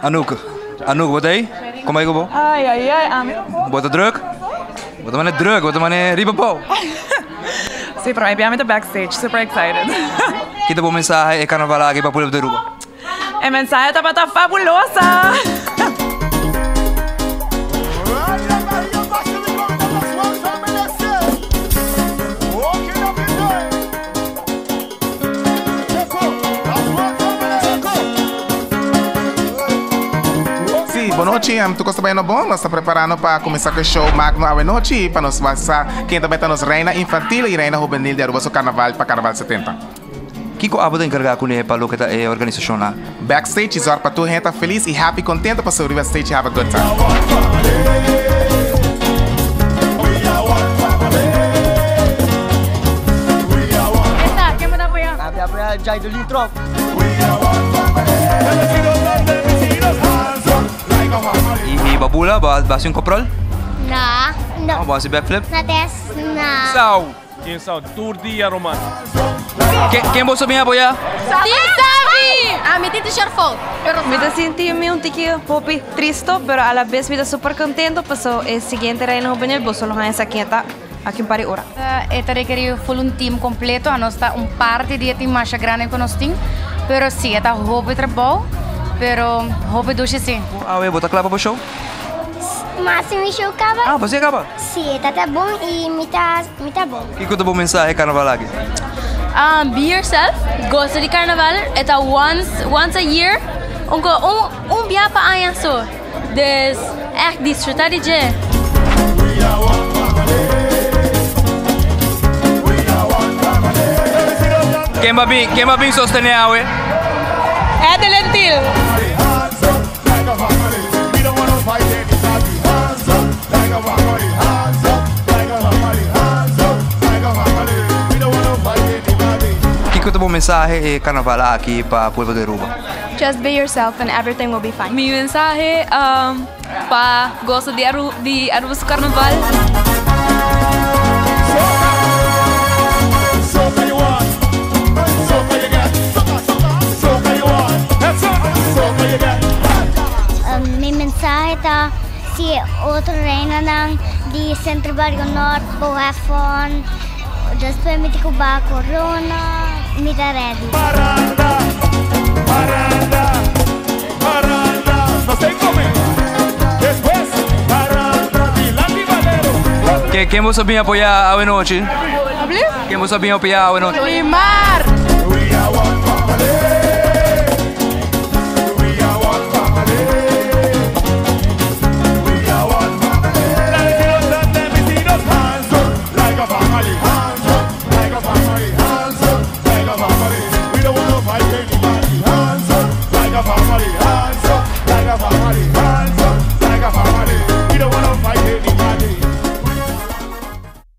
Anouk, Anouk, bo ta ei? Kon bai ku bo? Ai, ai, ai, ami. Bo ta druk? Bo ta mane druk, bo ta mane riba bou. Si, pero mi ta backstage, super excited. Ki ta bo mensahe e karnaval aki pa pueblo di Aruba? E mensahe tabata fabulosa! Sí, bon nochi, tur kos ta bayendo bon. Nos ta preparando pa kuminsá ku e show magno awenochi pa nos wak sa ken ta bai ta nos reina infantil i reina hubenil di Aruba su karnaval pa Karnaval 70. Kiko abo ta enkargá kuné pa loke ta e organisashon aki? Backstage i zòrg pa tur hende ta felis i happy kontento pa subi riba stage i have a good time. I Babula, bo a hasi un koprol? No. No. Bo a hasi backflip? No tes, no. Sau! Ken sa tur dia Roman. Ken boso bin apoya? Team Savi! Ami tin t-shirt fout, pero Mi ta sinti mi un tiki hopi tristo, pero a la bes mi ta super contento paso e siguiente Reina Juvenil boso lo haña sa ken ta aki un par di ora. E ta rekeri full un team completo, anos ta un parti di e team masha grandi ku nos tin, pero si e ta hopi trabou, pero hopi dushi si. Awe bo ta kla pa bo show? Mas si mi show kaba. Ah, bo si a kaba? Si, e ta ta bon y mi ta mi ta bon. Kiko ta bo mensahe carnaval aki? Be yourself, gosa di carnaval, e ta once once a year, un ko un un bia pa aña so, dus echt disfruta di dje. Ken ba bin ken ba bin sostene awe? Adeline Thiel. Kiko ta bo mensahe e carnaval aki pa pueblo di Aruba? Just be yourself and everything will be fine. Mi mensahe pa goso di di Aruba su carnaval. Mi mensahe ta si otro reinanan di Centro Barrio Nort por have fun, despues mi tin ku baha corona, mi ta ready. Ken boso a bin apoya awe nochi? Ken boso a bin apoya awe nochi? Limar!